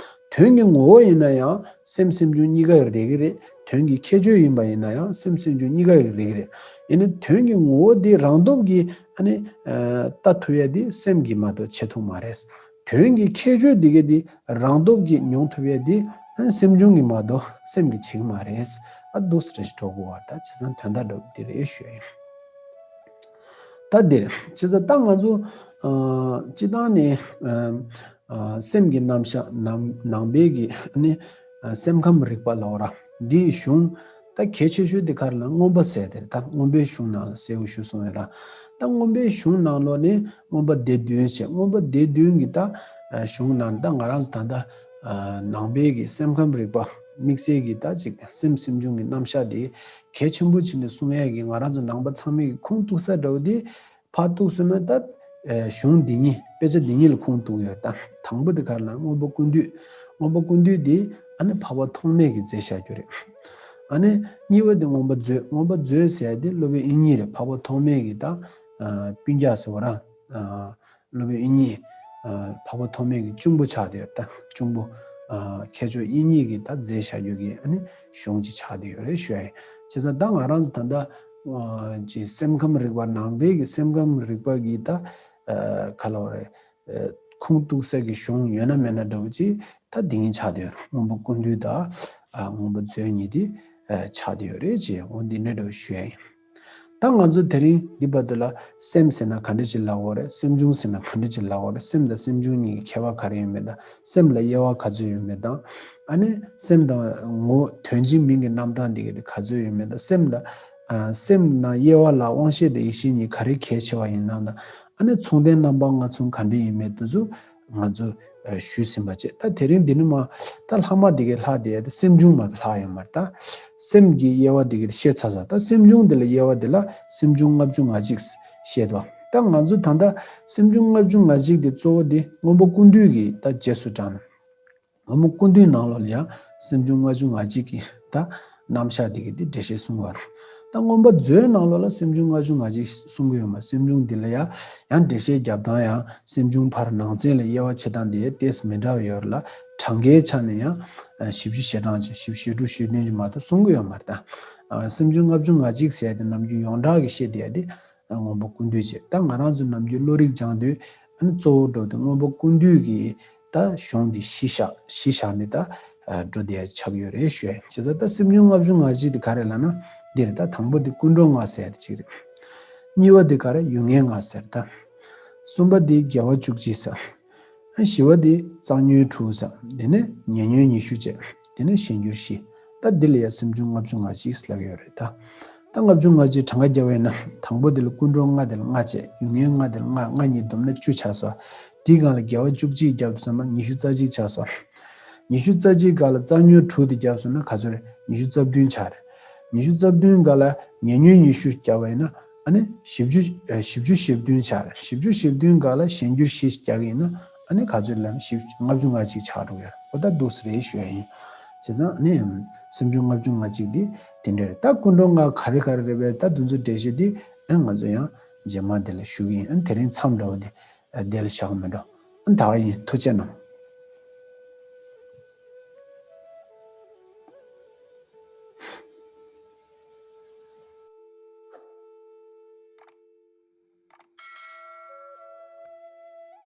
ཙང་དོན་གྱི་ངོ་བོ་ཡིན་ན་ཡང་སེམས་སེམས་བྱུང་གཉིས་ཀ་ཡོད་རེད་ཀྱི་རེད། དོན་གྱི་ཁྱད་ཆོས་ཡིན་པ་ཡིན་ན་ཡང་སེམས་སེམས་བྱུང་གཉིས་ཀ་ཡོད་རེད་ཀྱི་རེད། ཡིན་ན་དོན་གྱི་ངོ་བོ་དེ་རང་སྟོབས་ཀྱིས་ཨ་ནི་ཨ་ལྟ་ཐུབ་ཡ་དེ་སེམས་ཀྱིས་མ་གཏོགས་བྱེད་ཐུབ་མ་རེད། དོན་གྱི་ཁྱད་ཆོས་དེ་ག་དེ་རང་སྟོབས་ཀྱིས་མྱོང་ཐུབ་ཡ་དེ་ཨ་ནི་སེམས་བྱུང་གིས་མ་གཏོགས་སེམས་ཀྱིས་བྱེད་ཀྱི་མ་རེད། ཨ་འདུག་སེ་འགྲོ་དགོས་པ་ད་བྱས་ཙང་དོན་དག་འདྲ་བོ་དེ་རེད་ཞུ་ཡ་ཡིན། ད་འདིར་བྱས་ཙང་ད་ང་ཚོ་ཨ་སྤྱི་བཏང་ནས་ཨ་ཨ་སེམས་ཀྱི་རྣམ་གཞག་ནང་ནང་པའི་གི་ནི་ཨ་སེམས་ཁམས་རིག་པ་ལབ་ར་འདིའི་གཞུང་ད་གལ་ཆེ་ཤོས་དེ་ག་རེ་ལབ་ན་མངོན་པ་ཟེར་དེ་རེད། ད་མངོན་པའི་གཞུང་ནང་ལ་གསལ་བོ་ཞུ་སོང་བས་ར། ད་མངོན་པའི་གཞུང་ནང་ལོགས་ནས་མངོན་པ་སྡེ་བདུན་བྱས། མངོན་པ་སྡེ་བདུན་གྱི་ད་ཨ་གཞུང་ནང་ད་ང་རང་ཚོ་ད་ལྟ་ཨ་ནང་པའི་གི་སེམས་ཁམས་རིག་པ་དམིགས་བསལ་གྱི་ད་ཅིག་སེམས་སེམས་བྱུང་གི་རྣམ་གཞག་དེ་གལ་ཆེན་པོ་བྱས་ནས་གསུང་ཡས་ཀྱི་ང་རང་ཚོ་ནང་པ་ཚང་མས་ཀྱི་ཁུངས་གཏུགས་ས་འདྲ་བོ་དེ་ཕར་གཏུགས་སོང་ན་ད་ཨ་གཞུང་འདི་གཉིས་དཔེ་ཆ་འདི་གཉིས་ལ་ཁུངས་གཏུགས་ཡོད། ད་དང་པོ་དེ་ག་རེ་ལབ་ན་མངོན་པ་ཀུན་བཏུས། མངོན་པ་ཀུན་བཏུས་དེ་ཨ་ནི་འཕགས་པ་ཐོགས་མེད་ཀྱིས་མཛད་བཞག་རྒྱུ་རེད། ཨ་ནི་གཉིས་པ་དེ་མངོན་པ་མཛོད། མངོན་པ་མཛོད་ཟེར་ཡ་དེ་སློབ་དཔོན་དབྱིག་གཉེན་རེད། འཕགས་པ་ཐོགས་མེད་ཀྱི་ད་ཨ་སྤུན་ཀྱག་ཟེར་བ་ར། ཨ་སློབ་དཔོན་དབྱིག་གཉེན། ཨ་འཕགས་པ་ཐོགས་མེད་ཀྱི་གཅུང་པོ་ཆགས་བསྡད་ཡོད། ད་གཅུང་པོ་ཨ་མཁས་མཆོག་དབྱིག་གཉེན་གྱིས་ད་མཛད་བཞག་རྒྱུ་གི་ཨ་ནི་གཞུང་ཅིག་ཆགས་བསྡད་ཡོད་རེད་ཞུ་ཡ་ཡིན། བྱས་ཙང་ད་ང་རང་ཚོ་ད་ལྟ་ཨ་ཅིག་སེམས་ཁམས་རིག་པ་ནང་པའི་གི་སེམས་ཁམས་རིག་པ་གི་ད་ཨ་ག་ལབ་དགོས་རེད། ཨ་ཁུངས་གཏུགས་ས་གི་གཞུང་ཡོད་ན་མེད་ན་འདྲ་བོ་ཅིག་ད་འདི་གཉིས་ཆགས་བསྡད་ཡོད་རེད། མངོན་པ་ཀུན་བཏུས་དང་ཨ་མངོན་པ་མཛོད་གཉིས་དེ་ཨ་ཆགས་བསྡད་ཡོད་རེད་ཅེས་འོ་འདི་འདྲ་འདྲ་བོ་ཞུ་ཡ་ཡིན། ད་ང་ཚོ་དེ་རིང་འདི་བར་དུ་ལ་སེམས་ཟེར་ན་ག་འདྲ་ཅིག་ལབ་དགོས་རེད། སེམས་བྱུང་ཟེར་ན་ག་འདྲ་ཅིག་ལབ་དགོས་རེད། སེམས་དང་སེམས་བྱུང་གཉིས་ཀྱི་ཁྱད་པར་ག་རེ་ཡོད་མེད་དང་། སེམས་ལ་དབྱེ་བ་ག་ཚོད་ཡོད་མེད་དང་། ཨ་ནི་སེམས་དང་ངོ་བོ་དོན་གཅིག་མིང་གི་རྣམ་གྲངས་འདི་ག་དེ་ག་ཚོད་ཡོད་མེད་དང་། སེམས་ལ་ཨ་སེམས་ནང་དབྱེ་བ་ལ་དབང་ཤེས་དང་ཡིད་ཤེས་གཉིས་ག་རེ་གལ་ཆེ་བ་ཡིན་ནམ་དང་། ཨ་ནི་མཚུངས་ལྡན་རྣམ་པ་ལྔ་མཚུངས་ག་འདྲ་ཡིན་མེད་དེ་ཚོ་ང་ཚོ་ཨ་ཞུས་ཟིན་པ་བྱས། ད་དེ་རིང་འདི་ནི་མ་ད་ལྷག་མ་འདི་གའི་ལྷག་བསྡད་ཡ་དེ་སེམས་བྱུང་མ་གཏོགས་ལྷག་ཡོད་མ་རེད། ད་སེམས་ཀྱི་དབྱེ་བ་འདི་གའི་བཤད་ཚར་ཚར། ད་སེམས་བྱུང་འདི་ལ་དབྱེ་བ་འདི་ལ་སེམས་བྱུང་ལྔ་བཅུ་ང་གཅིག་བཤད་དོ། ད་ང་ཚོ་ད་ལྟ་སེམས་བྱུང་ལྔ་བཅུ་ང་གཅིག་དེ་གཙོ་བོ་དེ་མངོན་པ་ཀུན་བཏུས་ཀྱི་ད་རྗེས་སུ་འབྲངས། མངོན་པ་ཀུན་བཏུས་ནང་ལོགས་ལ་ཡང་སེམས་བྱུང་ལྔ་བཅུ་ང་གཅིག་གི་ད་རྣམ་གཞག་དེ་གི་དེ་འགྲེལ་བཤད་གསུང་བ་རེད། ད་མངོན་པ་མཛོད་ནང་ལོགས་ལ་སེམས་བྱུང་ལྔ་བཅུ་ང་གཅིག་གསུང་གི་ཡོད་མ་རེད། སེམས་བྱུང་འདི་ལ་ཡང་ཡང་འགྲེལ་བཤད་རྒྱབ་སྟངས་ཡང་སེམས་བྱུང་ཕར་ནང་ཚན་ལ་དབྱེ་བ་ཕྱེ་སྟངས་དེ་ཏོག་ཙམ་མི་འདྲ་བ་ཡོད་རེད་ལ། གྲངས་ཀའི་ཆ་ནས་ཡང་བཞི་བཅུ་ཞེ་གྲངས་ཅིག་བཞི་བཅུ་ཞེ་དྲུག་ཞེ་བདུན་ཅིག་མ་གཏོགས་གསུང་གི་ཡོད་མ་རེད། ད་སེམས་བྱུང་ལྔ་བཅུ་ང་གཅིག་ཟེར་ཡ་དེ་ནམ་རྒྱུན་ཡོངས་གྲགས་ཀྱི་བཤད་བསྡད་ཡ་དེ་མངོན་པ་ཀུན་བཏུས་བྱས། ད་ང་རང་ཚོ་ནམ་རྒྱུན་བློ་རིག་སྦྱང་དུས་ཨ་ནི་གཙོ་བོ་འགྲོ་དུས་མངོན་པ་ཀུན་བཏུས་ཀྱི་ད་གཞུང་འདི་གཞི་བཞག་གཞི་བཞག་ནས་ད་འགྲོ་བསྡད་ཆགས་ཡོད་རེད་ཞུ་ཡ། བྱས་ཙང་ད་སེམས་བྱུང་ལྔ་བཅུ་ང་གཅིག་དེ་ག་རེ་ལབ་ན་འདི་རེད། ད་དང་པོ་དེ་ཀུན་འགྲོ་ལྔ་ཟེར་ཡ་དེ་གཅིག་རེད། གཉིས་པ་དེ་ག་རེ་ཡུལ་ངེས་ལྔ་ཟེར། ད་གསུམ་པ་དེ་དགེ་བ་བཅུ་གཅིག་ཟེར། བཞི་བ་དེ་རྩ་ཉོན་དྲུག་ཟེར། དེ་ནས་ཉེ་ཉོན་ཉི་ཤུ་བྱས། དེ་ནས་གཞན་འགྱུར་བཞི། ད་འདི་ལ་ཡ་སེམས་བྱུང་ལྔ་བཅུ་ང་གཅིག་ལབ་ཡོད་རེད་ད། ད་ལྔ་བཅུ་ང་གཅིག་གྲངས་ཀ་རྒྱབ་པ་ཡིན་ན་དང་པོ་དེ་ལ་ཀུན་འགྲོ་ལྔ་དེ་ལ་ལྔ་བྱས། ཡུལ་ངེས་ལྔ་དེ་ལ་ལྔ། ལྔ་གཉིས་བསྡོམས་ན་བཅུ་ཆགས་སོང་། དེའི་སྒང་ལ་དགེ་བ་བཅུ་གཅིག་བརྒྱབ་སོང་ན་ཉི་ཤུ་རྩ་གཅིག་ཆགས་སོང་། ཉི་ཤུ་རྩ་གཅིག་སྒང་ལ་རྩ་ཉོན་དྲུག་དེ་བརྒྱབ་སོང་ན་ག་ཚོད་རེད། ཉི་ཤུ་རྩ་བདུན་ཆགས་རེད། ཉི་ཤུ་རྩ་བདུན་སྒང་ལ་ཉེ་ཉོན་ཉི་ཤུ་བརྒྱབ་པ་ཡིན་ན་ཨ་ནི་བཞི་བཅུ་ཨ་བཞི་བཅུ་ཞེ་བདུན་ཆགས་རེད། བཞི་བཅུ་ཞེ་བདུན་སྒང་ལ་གཞན་འགྱུར་བཞི་རྒྱག་གི་ཡིན་ན་ཨ་ནི་ག་ཚོད་ལབ་ན་བཞི་ལྔ་བཅུ་ང་གཅིག་ཆགས་འགྲོ་གི་རེད། འོ་ད་འདུག་སེ་རེད་ཞུ་ཡ་ཡིན། བྱས་ཙང་ཨ་ནི་སེམས་བྱུང་ལྔ་བཅུ་ང་གཅིག་འདི་དེ་འདྲ་རེད། ད་ཀུན་འགྲོ་ལྔ་ག་རེ་ག་རེ་རེད་པས། ད་འདི་ཚོ་འགྲེལ་བཤད་འདི་ཨ་ང་ཚོ་ཡང་རྗེས་མ་འདི་ལ་ཞུ་གི་ཡིན། ཨ་དེ་རིང་མཚམས་འདྲ་བོ་འདི་ཨ་འདི་ལ་བཞག་མི་འགྲོ། ཨ་ད་ག་ཡིན། ཐུགས་རྗེ་གནང་།